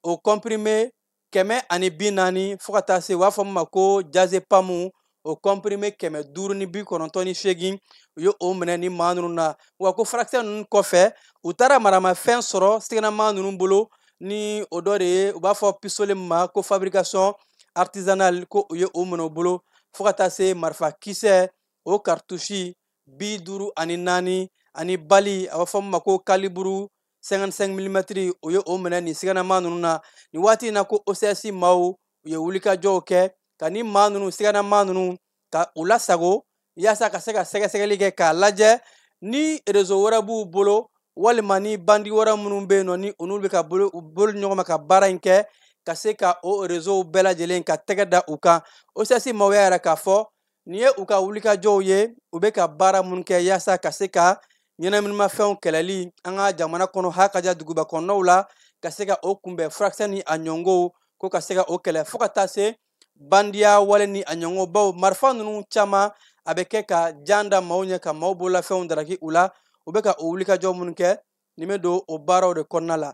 o comprimé 140, fo ka taa se u b'a fɔ min ma ko jazepamu, o comprimé 598, u ye o minɛ ni maa ninnu na. Wa ko furakisɛ ninnu kɔfɛ, u taara maramafɛn sɔrɔ siganama ninnu bolo, ni o dɔ de ye u b'a fɔ pistolet min ma ko fabrication artisanale, ko u ye o minɛ u bolo, fo ka taa se marifa kisɛ o cartouche 54, ani bali a b'a fɔ min ma ko calibre 55 mm, o ye o minɛ nin siganama ninnu na. Nin waati in na, ko OCS maaw, u ye wulikajɔw kɛ ka ni maa ninnu, siganama ninnu, ka u lasago, yaasa ka se ka sɛgɛsɛgɛli kɛ k'a lajɛ ni réseau wɛrɛ b'u bolo, walima ni bandi wɛrɛ minnu bɛ yen nɔ, ni olu bɛ ka bolo u bolo ɲɔgɔn ma ka baara in kɛ, ka se ka o réseau bɛɛ lajɛlen ka tɛgɛ da u kan. OCS maaw y'a yira k'a fɔ nin ye u ka wulikajɔw ye, u bɛ ka baara minnu kɛ yaasa ka se ka ɲɛnaminimafɛnw kɛlɛli an ka jamana kɔnɔ, hakaja duguba kɔnɔnaw la, ka se ka o kunbɛn, furakisɛ ni a ɲɔngow, ko ka se ka o kɛlɛ, fo ka taa se bandiya wale ni a ɲɔngo, bawo marifa ninnu caman a bɛ kɛ ka jan da maaw ɲɛ, ka maaw bololafɛnw daraki u la. U bɛ ka o wulikajɔ minnu kɛ, nin bɛ don o baaraw de kɔnɔna la.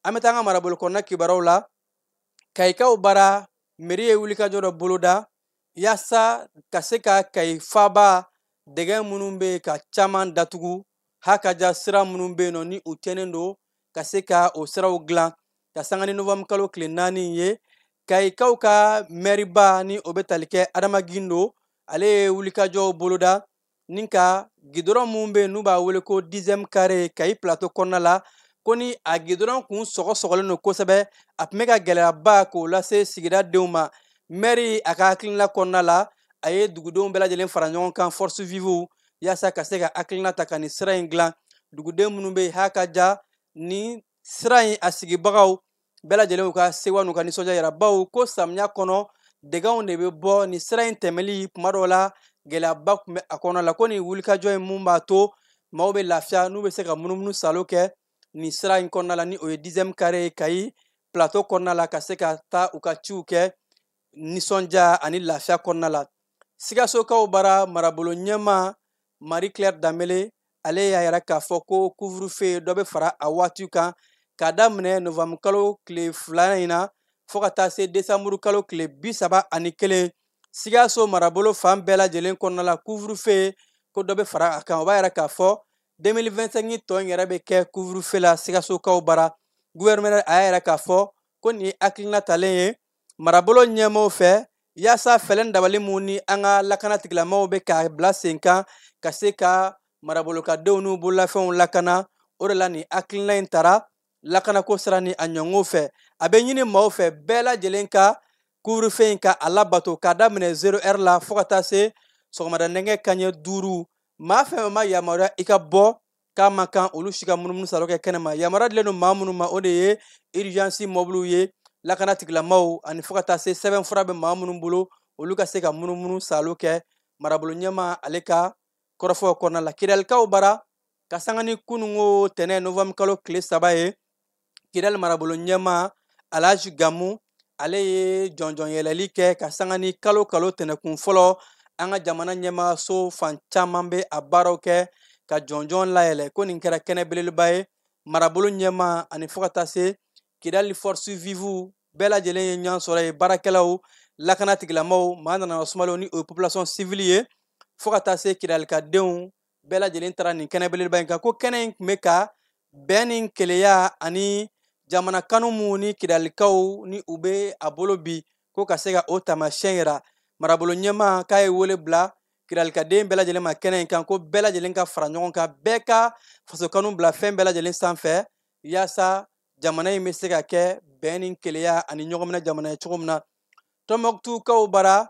An bɛ taa an ka marabolo kɔnɔna kibaruyaw la. Kayikaw bara, mairie ye wulikajɔ dɔ boloda yaasa ka se ka Kayi faaba dɛgɛ minnu bɛ yen ka caman datugu, hakaja sira minnu bɛ yen nɔ ni u tiɲɛnen don, ka se ka o siraw dilan, ka sanga ni novembre kalo tile 4 ye. Kayikaw ka mɛriba, ni o bɛ tali kɛ Adama Gindo, ale ye wulikajɔw boloda ni ka gidɔrɔn mun bɛ yen n'u b'a wele ko dixième carré Kayi plateau kɔnɔna la, ko ni a gidɔrɔn kun sɔgɔsɔgɔlen don kosɛbɛ, a tun bɛ ka gɛlɛyaba k'o lase sigida denw ma. Mɛri a ka hakilina kɔnɔna la, a ye dugudenw bɛɛ lajɛlen fara ɲɔgɔn kan, force vive, yaasa ka se ka hakilina ta ka nin sira in dilan. Duguden minnu bɛ yen, hakaja ni sira in a sigibagaw bɛɛ lajɛlen, u ka sewa n'u ka nisɔndiya yira, bawo ko samiya kɔnɔ dɛgɛnw de bɛ bɔ nin sira in tɛmɛli, kuma dɔw la gɛlɛyaba tun bɛ a kɔnɔ la. Ko nin wulikajɔ in mun b'a to maaw bɛ lafiya, n'u bɛ se ka munumunu salo kɛ nin sira in kɔnɔna la, ni o ye dixième carré ye Kayi plateau kɔnɔna la, ka se ka taa u ka ciw kɛ nisɔndiya ani lafiya kɔnɔna la. Sikasokaw bara, marabolo ɲɛmaa Marie Claire Danbele, ale y'a yira k'a fɔ ko couvre-feu dɔ bɛ fara a waati kan, k'a daminɛ novembre kalo tile 2 in na fo ka taa se décembre kalo tile 31. Sikaso marabolo fan bɛɛ lajɛlen kɔnɔna la, couvre-feu ko dɔ bɛ fara a kan. O b'a yira k'a fɔ 2025 tɔ in yɛrɛ bɛ kɛ couvre-feu la Sikasokaw bara. Gouverneur a y'a yira k'a fɔ ko nin ye hakilina talen ye marabolo ɲɛmaaw fɛ, yaasa fɛɛrɛ dabali mun ni an ka lakana tigilamaaw bɛ k'a bila sen kan ka se ka marabolokadenw n'u bololafɛnw lakana. O de la nin hakilina in tara lakanako sira ni a ɲɔngo fɛ. A bɛ ɲini maaw fɛ bɛɛ lajɛlen ka couvre-feu in ka a labato, k'a daminɛ 0 heure la fo ka taa se sɔgɔmada nɛgɛ kanɲɛ 5. Maa fɛn fɛn ma yamaruya i ka bɔ k'a man kan, olu si ka munumunu salo kɛ kɛnɛma. Yamaruya dilen don maa minnu ma, o de ye urgence mɔbiliw ye, lakana tigilamaaw, ani fo ka taa se sɛbɛn fura bɛ maa minnu bolo, olu ka se ka munumunu salo kɛ. Marabolo ɲɛmaa ale ka kɔrɔfɔw kɔnɔna la, Kidalikaw bara, ka sanga ni kununko tɛnɛ novembre kalo tile 3 ye, Kidali marabolo ɲɛmaa Alhaji Gamu, ale ye jɔnjɔn yɛlɛli kɛ ka sanga ni kalo kalo tɛnɛkun fɔlɔ. An ka jamana ɲɛmaaso fan caman bɛ a baaraw kɛ ka jɔnjɔn layɛlɛ, ko nin kɛra kɛnɛ belebeleba ye. Marabolo ɲɛmaa ani fo ka taa se Kidali force vive bɛɛ lajɛlen ye ɲɔgɔn sɔrɔ ye, baarakɛlaw, lakana tigilamaaw, maa nana sumalenw ni o ye population civile ye. fo ka taa se Kidalikadenw bɛɛ lajɛlen taara nin kɛnɛ belebeleba in kan. Ko kɛnɛ in tun bɛ ka bɛn ni keleya ani jamana kanu mun ni Kidalikaw ni u bɛ a bolo bi, ko ka se ka o taamasiyɛn yira. Marabolo ɲɛmaa k'a ye wele bila Kidalikaden bɛɛ lajɛlen ma kɛnɛ in kan, ko bɛɛ lajɛlen ka fara ɲɔgɔn kan, bɛɛ ka faso kanu bila fɛn bɛɛ lajɛlen sanfɛ, yaasa jamana in bɛ se ka kɛ bɛn ni keleya ani ɲɔgɔnminɛ jamana ye cogo min na. Tɔnbɔkutukaw bara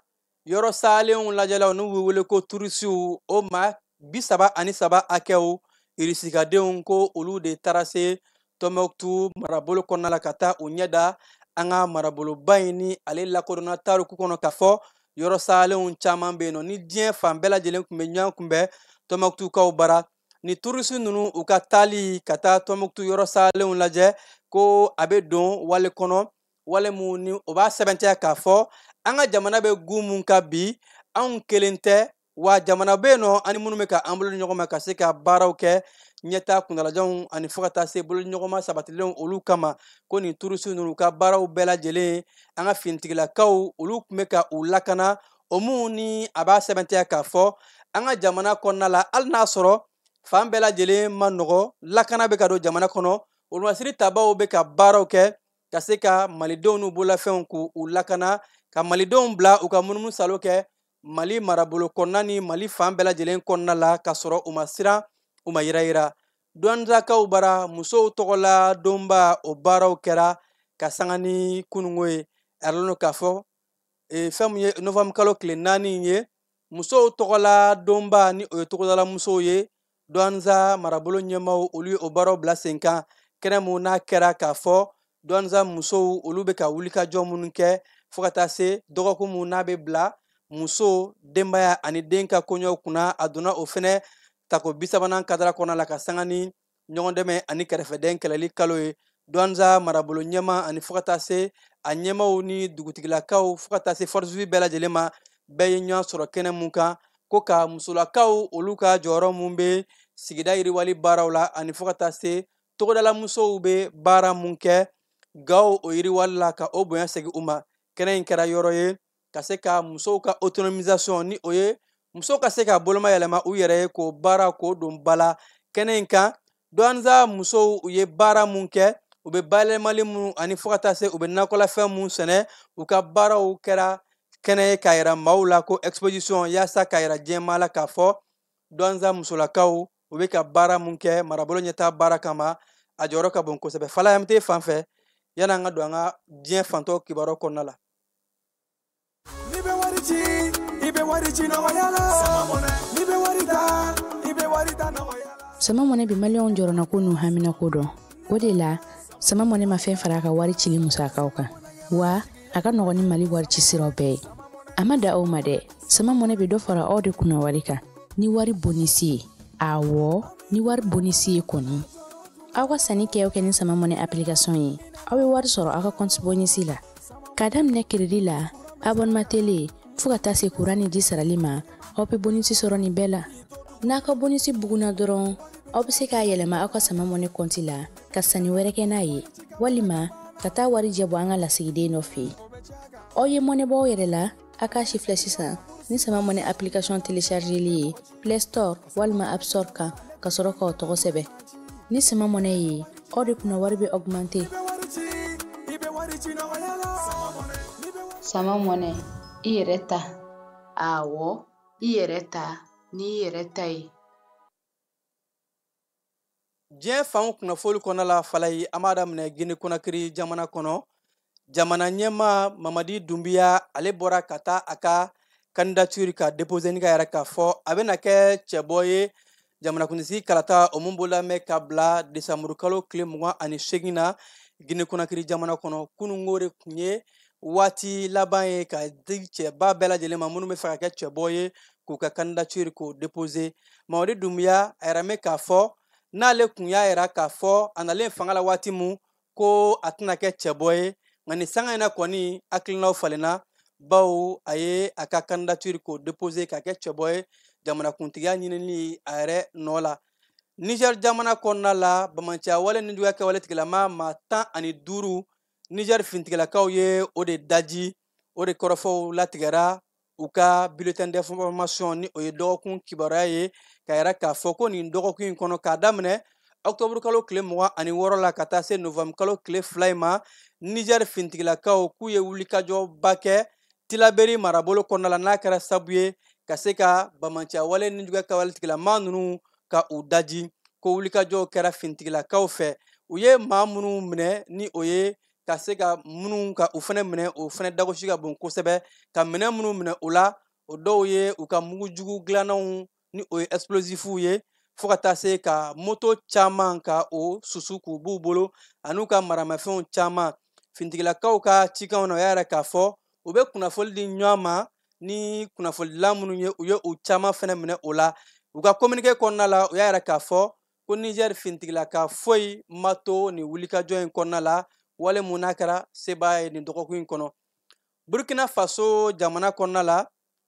yɔrɔ salenw lajɛlaw n'u bɛ wele ko turisiw, o maa 33 hakɛw irisikadenw, ko olu de taara se Tɔnbɔkutu marabolo kɔnɔna la ka taa u ɲɛ da an ka maraboloba in ni ale lakodɔnna tariku kɔnɔ, k'a fɔ yɔrɔ salenw caman bɛ yen nɔ ni diɲɛ fan bɛɛ lajɛlen tun bɛ ɲɔgɔn kunbɛn Tɔnbɔkutukaw bara. Ni turisi ninnu u ka taali ka taa Tɔnbɔkutu yɔrɔ salenw lajɛ, ko a bɛ don wale kɔnɔ, wale mun ni o b'a sɛbɛntiya k'a fɔ an ka jamana bɛ gun mun kan bi, anw kelen tɛ, wa jamana bɛ yen nɔ ani minnu bɛ ka an bolo ɲɔgɔn ma ka se ka baaraw kɛ ɲɛtaa kuntalajanw ani fo ka taa se bolo ɲɔgɔnma sabatilenw olu kama. Ko nin turisi ninnu ka baaraw bɛɛ lajɛlen an ka finitigilakaw olu tun bɛ ka u lakana, o mun ni a b'a sɛbɛntiya k'a fɔ an ka jamana kɔnɔna la, hali n'a sɔrɔ fan bɛɛ lajɛlen ma nɔgɔ, lakana bɛ ka don jamana kɔnɔ, olumasiri tabaw bɛ ka baaraw kɛ ka se ka malidenw n'u bololafɛnw k'u lakana, ka malidenw bila u ka munumunu salo kɛ Mali marabolo kɔnɔna ni Mali fan bɛɛ lajɛlen kɔnɔna la, ka sɔrɔ u ma siran, u ma yira. Douentza-kaw bara musow tɔgɔla donba o baaraw kɛra ka sanga ni kunungo ye. A yiralen k'a fɔ fɛn min ye novembre kalo tile 4 ye, musow tɔgɔla donba ni o ye togodala musow ye, Douentza marabolo ɲɛmaaw olu ye o baaraw bila sen kan. Kɛnɛ mun n'a kɛra k'a fɔ Douentza musow olu bɛ ka wulikajɔ minnu kɛ fo ka taa se dɔgɔkun mun n'a bɛ bila muso, denbaya ani den ka koɲɛw kunna, a donna o fɛnɛ tako 30nan kadara kɔnɔna la ka sanga ni ɲɔgɔn dɛmɛ ani kɛrɛfɛdɛn kɛlɛli kalo ye. Douentza marabolo ɲɛmaa ani fo ka taa se a ɲɛmaaw ni dugutigilakaw fo ka taa se force vive bɛɛ lajɛlen ma, bɛɛ ye ɲɔgɔn sɔrɔ kɛnɛ mun kan, ko ka musolakaw olu ka jɔyɔrɔ mun bɛ sigida yiriwali baaraw la ani fo ka taa se togodala musow bɛ baara mun kɛ gawo o yiriwali la, ka o bonya segin u ma. Kɛnɛ in kɛra yɔrɔ ye ka se ka musow ka autonomisation ni o ye musow ka se ka boloma yɛlɛma u yɛrɛ ye, k'o baara k'o don ba la. Kɛnɛ in kan Douentza musow u ye baara mun kɛ, u bɛ bayɛlɛmali mun ani fo ka taa se u bɛ nakɔlafɛn mun sɛnɛ, u ka baaraw kɛra kɛnɛ ye k'a yira maaw la ko exposition, yaasa k'a yira diɲɛmaa la k'a fɔ Douentza musolakaw u bɛ ka baara mun kɛ marabolo ɲɛtaa baara kama, a jɔyɔrɔ ka bon kosɛbɛ. Fala an bɛ fan fɛ yanni an ka don an ka diɲɛ fantɔ kibaruyaw kɔnɔna la. N'i bɛ wari ci, i bɛ wari ci nɔgɔya la. N'i bɛ wari ta, i bɛ wari ta nɔgɔya la. Sama Mɔnɛ bɛ maliyɛnw jɔrɔnako n'u haminako dɔn. O de la Sama Mɔnɛ ma fɛn fara a ka wari cili musakaw kan, wa a ka nɔgɔn ni Mali wari ci siraw bɛɛ ye. A ma da aw ma dɛ, Sama Mɔnɛ bɛ dɔ fara aw de kunna wari kan ni wari bonisi ye. Awɔ, ni wari bonisi ye kɔni. Aw ka sanni kɛ o kɛ ni Sama Mɔnɛ application ye, aw bɛ wari sɔrɔ aw ka compte bonisi la. K'a daminɛ crédit la, abonnement télé, fo ka taa se courant ni ji sarali ma, aw bɛ bonisi sɔrɔ nin bɛɛ la. N'a ka bonisi bugunna dɔrɔn, aw bɛ se k'a yɛlɛma aw ka Sama Mɔnɛ compte la ka sanni wɛrɛ kɛ n'a ye, walima ka taa wari jɛ bɔ an ka lasigiden dɔ fɛ yen. Aw ye mɔnɛ bɔ aw yɛrɛ la, a k'a si filɛ sisan ni Sama Mɔnɛ application téléchargeli ye Play Store walima App Store kan, ka sɔrɔ k'aw tɔgɔ sɛbɛn. Ni Sama Mɔnɛ ye, aw de kunna wari bɛ augmenter. Sama Mɔnɛ, i yɛrɛ ta. Awɔ, i yɛrɛ ta n'i yɛrɛ ta ye. Diɲɛ fanw kunnafoni kɔnɔna la, Falayi, an b'a daminɛ Guinée Conakry jamana kɔnɔ. Jamana ɲɛmaa Mamadi Doumbouya ale bɔra ka taa a ka candidature ka déposer ni ka yɛrɛ k'a fɔ a bɛna kɛ cɛbɔ ye jamanakuntigi kalata o mun bolola mɛn ka bila desanburu kalo tile 28 na Guinée Conakry jamana kɔnɔ. Kununko de tun ye waati laban ye ka di cɛba bɛɛ lajɛlen ma minnu bɛ fɛ ka kɛ cɛbɔ ye k'u ka candidature k'o déposer. Mamadi Doumbouya a yɛrɛ mɛn k'a fɔ n'ale tun y'a yira k'a fɔ a nalen fanga la waati mun ko a tɛna kɛ cɛbɔ ye, nka nin sanga in na kɔni hakilinaw falenna, bawo a ye a ka candidature k'o déposer ka kɛ cɛbɔ ye jamanakuntigiya ɲinini a yɛrɛ nɔ la. Niger jamana kɔnɔna la, bamanciya wale ni juguya kɛwale tigilama maa 15 Niger finitigilakaw ye o de daji, o de kɔrɔfɔw latigɛra U ka bulletin d'information, ni o ye dɔgɔkun kibaruya ye, ka yira k'a fɔ ko nin dɔgɔkun in kɔnɔ, k'a daminɛ octobre kalo tile 26 la ka taa se novembre kalo tile 2 in ma, Niger fintigilakaw k'u ye wulikajɔba kɛ Tilaberi marabolo kɔnɔna la, n'a kɛra sabu ye ka se ka bamanciya wale ni juguya kawale tigilamaa ninnu ka u daji. Ko wulikajɔw kɛra fintigilakaw fɛ, u ye maa minnu minɛ, ni o ye ka se ka minnu ka u fɛnɛ minɛ, o fɛnɛ dagosi ka bon kosɛbɛ. Ka minɛ minnu minɛ o la, o dɔw ye u ka mugujugu dilannaw, ni o ye explosifuw ye, fo ka taa se ka moto caman ka o susu k'u b'u bolo, an'u ka maramafɛnw caman. Fintigilakaw ka cikanw na, o y'a yira k'a fɔ u bɛ kunnafoli di ɲɔgɔn ma ni kunnafonidila minnu ye, u ye u caman fɛnɛ minɛ o la. U ka communiqué kɔnɔna la, u y'a yira k'a fɔ ko Niger fintigilaka foyi ma to nin wulikajɔ in kɔnɔna la, wale mun n'a kɛra sebaaya ye nin dɔgɔkun in kɔnɔ. Burkina Faso jamana kɔnɔna la,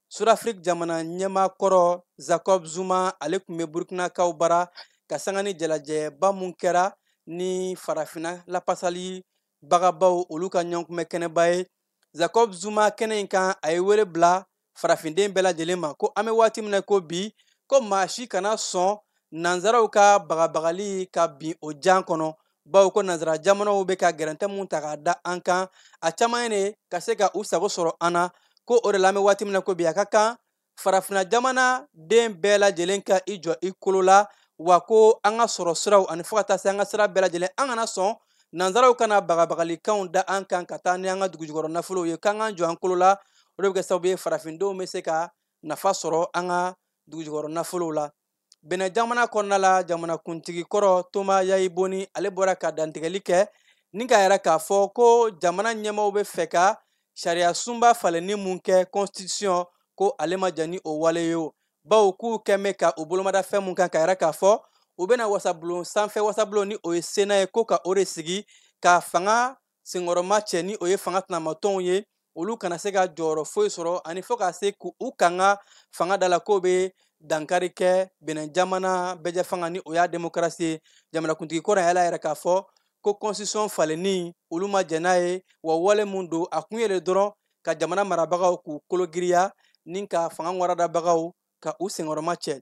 Sud-Afrique jamana ɲɛmaa kɔrɔ Jacob Zuma, ale tun bɛ Burkinakaw bara ka sanga ni jalajɛba mun kɛra ni farafinna lapasali bagabaw olu ka ɲɔgɔnkunbɛ kɛnɛba ye. Jacob Zuma kɛnɛ in kan, a ye wele bila farafinden bɛɛ lajɛlen ma ko an bɛ waati min na ko bi, ko maa si kana sɔn nanzaraw ka bagabagali ka bin o jan kɔnɔ, bawo ko nanzara jamanaw bɛ ka gɛrɛntɛ mun ta k'a da an kan, a caman ye de ka se ka u sago sɔrɔ an na. Ko o de la an bɛ waati min na ko bi, a ka kan farafinna jamana den bɛɛ lajɛlen ka i jɔ i kolo la, wa ko an ka sɔrɔ siraw ani fo ka taa se an ka sira bɛɛ lajɛlen, an kana sɔn nanzaraw kana bagabagalikanw da an kan ka taa ni an ka dugujukɔrɔ nafolow ye, k'an k'an jɔ an kolo la. O de bɛ kɛ sababu ye farafindenw bɛ se ka nafa sɔrɔ an ka dugujukɔrɔ nafolow la. Benin jamana kɔnɔna la, jamanakuntigi kɔrɔ Thomas Yayi Boni, ale bɔra ka dantigɛli kɛ ni k'a yira k'a fɔ ko jamana ɲɛmaaw bɛ fɛ ka sariya sunba falenni mun kɛ constitution, ko ale ma jɛn ni o wale ye o, bawo k'u kɛn bɛ ka u bolomada fɛn mun kan, ka yira k'a fɔ u bɛna wasabulon sanfɛ wasabulon, ni o ye Sénat ye, ko ka o de sigi ka fanga senkɔrɔma cɛ, ni o ye fanga tɛnamatɔnw ye, olu kana se ka jɔyɔrɔ foyi sɔrɔ, ani fo ka se k'u kanga fanga da la, k'o bɛ dankari kɛ Benin jamana bɛɛjɛ fanga, ni o y'a démocratie ye. Jamanakuntigi kɔrɔ y'a yira k'a fɔ ko constitution falenni, olu ma jɛn n'a ye, wa wale mun don, a kun ye de dɔrɔn ka jamana marabagaw k'u kolo giriya ni ka fanga waradabagaw ka u senkɔrɔma cɛ.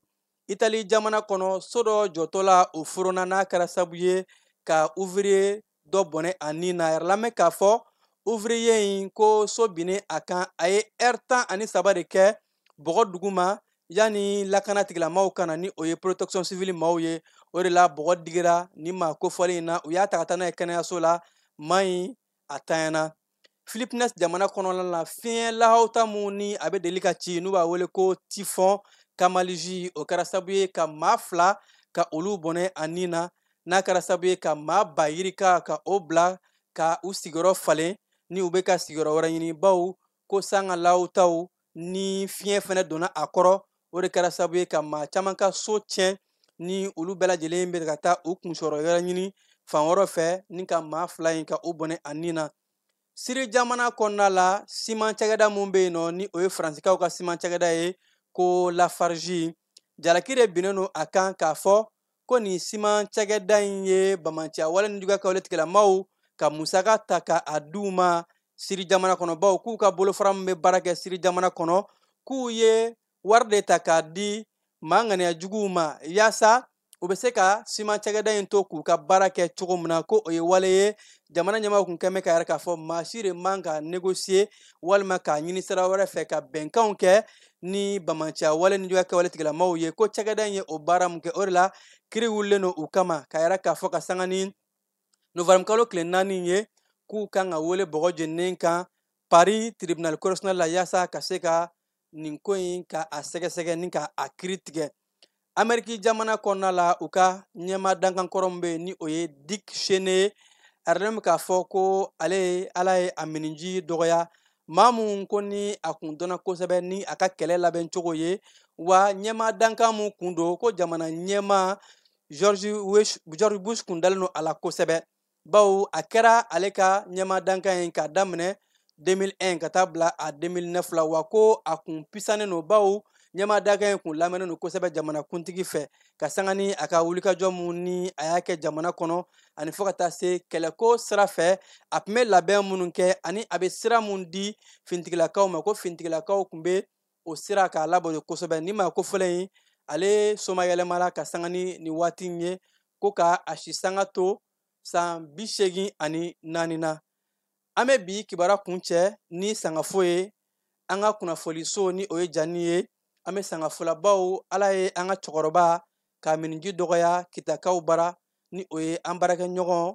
Itali jamana kɔnɔ, so dɔ jɔtɔ la o forona, n'a kɛra sababu ye ka ouvrier dɔ bɔnɛ a nin na. A yɛrɛ lamɛn k'a fɔ ouvrier in ko so binnen a kan, a ye heure 13 de kɛ bɔgɔ duguma yanni lakana tigilamaw ka na, ni o ye protection civile maaw ye. O de la bɔgɔ digira ni maa kofɔlen in na, u y'a ta ka taa n'a ye kɛnɛyaso la, maa in a tanyana. Philippines jamana kɔnɔna la, fiɲɛ lahawuta mun ni a bɛ deli ka ci, n'u b'a wele ko typhon Kamaliji, o kɛra sababu ye ka maa 2 ka olu bɔnɛ a nin na, n'a kɛra sababu ye ka maa ba yirika ka o bila ka u sigiyɔrɔ falen, ni u bɛ ka sigiyɔrɔ wɛrɛ ɲini, bawo ko san ka lahawutaw ni fiɲɛ fɛnɛ donna a kɔrɔ, o de kɛra sababu ye ka maa caman ka so tiɲɛ, ni olu bɛɛ lajɛlen bɛ ka taa u kunsɔrɔ yɔrɔ ɲini fan wɛrɛ fɛ, ni ka maa 2 in ka u bɔnɛ a nin na. Siri jamana kɔnɔna la, siman cakɛda mun bɛ yen nɔ, ni o ye faransikaw ka siman cakɛda ye, ko Lafarge, jalaki de binnen don a kan k'a fɔ ko nin siman cakɛda in ye bamanciya wale ni juguya kɛwale tigilamaw ka musaka ta ka a d'u ma Siri jamana kɔnɔ, bawo k'u ka bolofara min bɛ baara kɛ Siri jamana kɔnɔ, k'u ye wari de ta k'a di maa ŋaniya juguw ma yaasa u bɛ se ka siman cakɛda in to k'u ka baara kɛ cogo min na. Ko o ye wale ye jamana ɲɛmaaw kun kɛn bɛ ka yɛrɛ k'a fɔ maa si de man ka négocier walima k'a ɲini sira wɛrɛ fɛ ka bɛnkanw kɛ ni bamanciya wale ni juguya kɛwale tigilamaw ye. Ko cakɛda in ye o baara mun kɛ, o de la kiri wulilen don u kama, ka yɛrɛ k'a fɔ ka sanga ni novembre kalo tile 4 ye, k'u kan ka wele bɔgɔ jeninen kan Paris tribunal correctionnel la, yaasa ka se ka nin ko in ka a sɛgɛsɛgɛ ni ka a kiri tigɛ. Ameriki jamana kɔnɔna la, u ka ɲɛmaa dankan kɔrɔ min bɛ yen, ni o ye Dick Cheney ye, a yɛrɛ bɛ k'a fɔ ko ale Ala ye a miniji dɔgɔya, maa mun ko ni a kun dɔnna kosɛbɛ ni a ka kɛlɛ labɛn cogo ye, wa ɲɛmaa dankan mun kun don, ko jamana ɲɛmaa George Bush kun dalen don a la kosɛbɛ, bawo a kɛra ale ka ɲɛmaa dankan ye k'a daminɛ 2001 ka taa bila a 2009 la, wa ko a kun pisanen don, bawo ɲɛmaa dankan in kun lamɛnnen don kosɛbɛ jamana kuntigi fɛ, ka sanga ni a ka wulikajɔ mun ni a y'a kɛ jamana kɔnɔ, ani fo ka taa se kɛlɛko sira fɛ, a tun bɛ labɛn minnu kɛ ani a bɛ sira mun di fintigilakaw ma, ko fintigilakaw tun bɛ o sira k'a labɔ kosɛbɛ. Ni maa ko fɔlɔ in, ale somayɛlɛmala ka sanga ni nin waati in ye, ko ka a si sanga to san 84 na. An bɛ bi kibaruya kuncɛ ni sangafo ye an ka kunnafoniso ni o ye Jani ye. An bɛ sangafolabaw, Ala ye an ka cɛkɔrɔba ka miniji dɔgɔya Kitakaw bara, ni o ye an baarakɛɲɔgɔn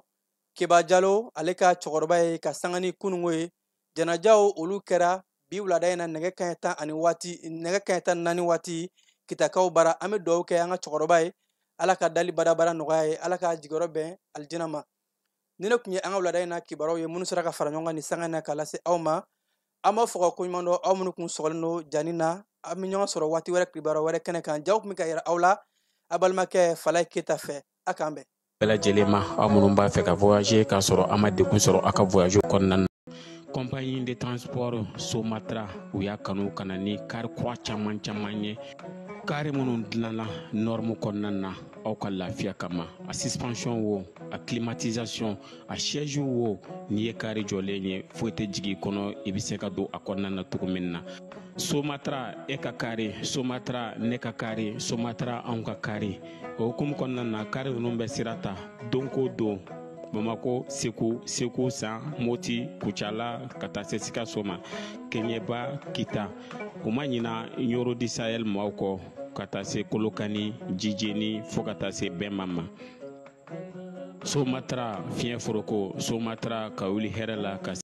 Keba Jalo, ale ka cɛkɔrɔba ye ka sanga ni kununko ye. Janajaw olu kɛra bi wulada in na nɛgɛ kanɲɛ tan ani waati, nɛgɛ kanɲɛ 14 waati Kitakaw bara. An bɛ dugawu kɛ an ka cɛkɔrɔba ye, Ala ka dali badabada nɔgɔya ye, Ala ka jigiyɔrɔ bɛn alijinɛ ma. Ni ne tun ye an ka wulada in na kibaruyaw ye minnu sera ka fara ɲɔgɔn kan nin sanga in na k'a lase aw ma. An b'aw fɔ ka koɲuman dɔn, aw minnu kun sɔgɔlen don Jani na. An bɛ ɲɔgɔn sɔrɔ waati wɛrɛ, kibaruya wɛrɛ kɛnɛ kan. Jaw tun bɛ ka yira aw la a balimakɛ Falaye Keyita fɛ. A k'an bɛn. Bɛɛ lajɛlen ma, aw minnu b'a fɛ ka voyager k'a sɔrɔ a ma degun sɔrɔ aw ka voyage kɔnɔna na, compagnie de transport Somatra, u y'a kanu ka na ni kari kura caman caman ye, kari minnu dilanna norme kɔnɔna na aw ka lafiya kama. A suspension wo, a climatisation, a siège wo, n'i ye kari jɔlen ye, foyi tɛ jigin i kɔnɔ, i bɛ se ka don a kɔnɔna na cogo min na. Somatra, e ka kari Somatra, ne ka kari Somatra, anw ka kari. O hukumu kɔnɔna na, kari ninnu bɛ sira ta don ko don Bamako, Segu, Segu San, Moti, Kucala, ka taa se Sikaso ma, Keɲeba, Kita. U ma ɲina Ɲoro di Sahel maaw kɔ, ka taa se Kolokani, Jijeni, fo ka taa se Bɛnma ma. Somatra fiɲɛ foroko, Somatra ka wuli hɛrɛ la ka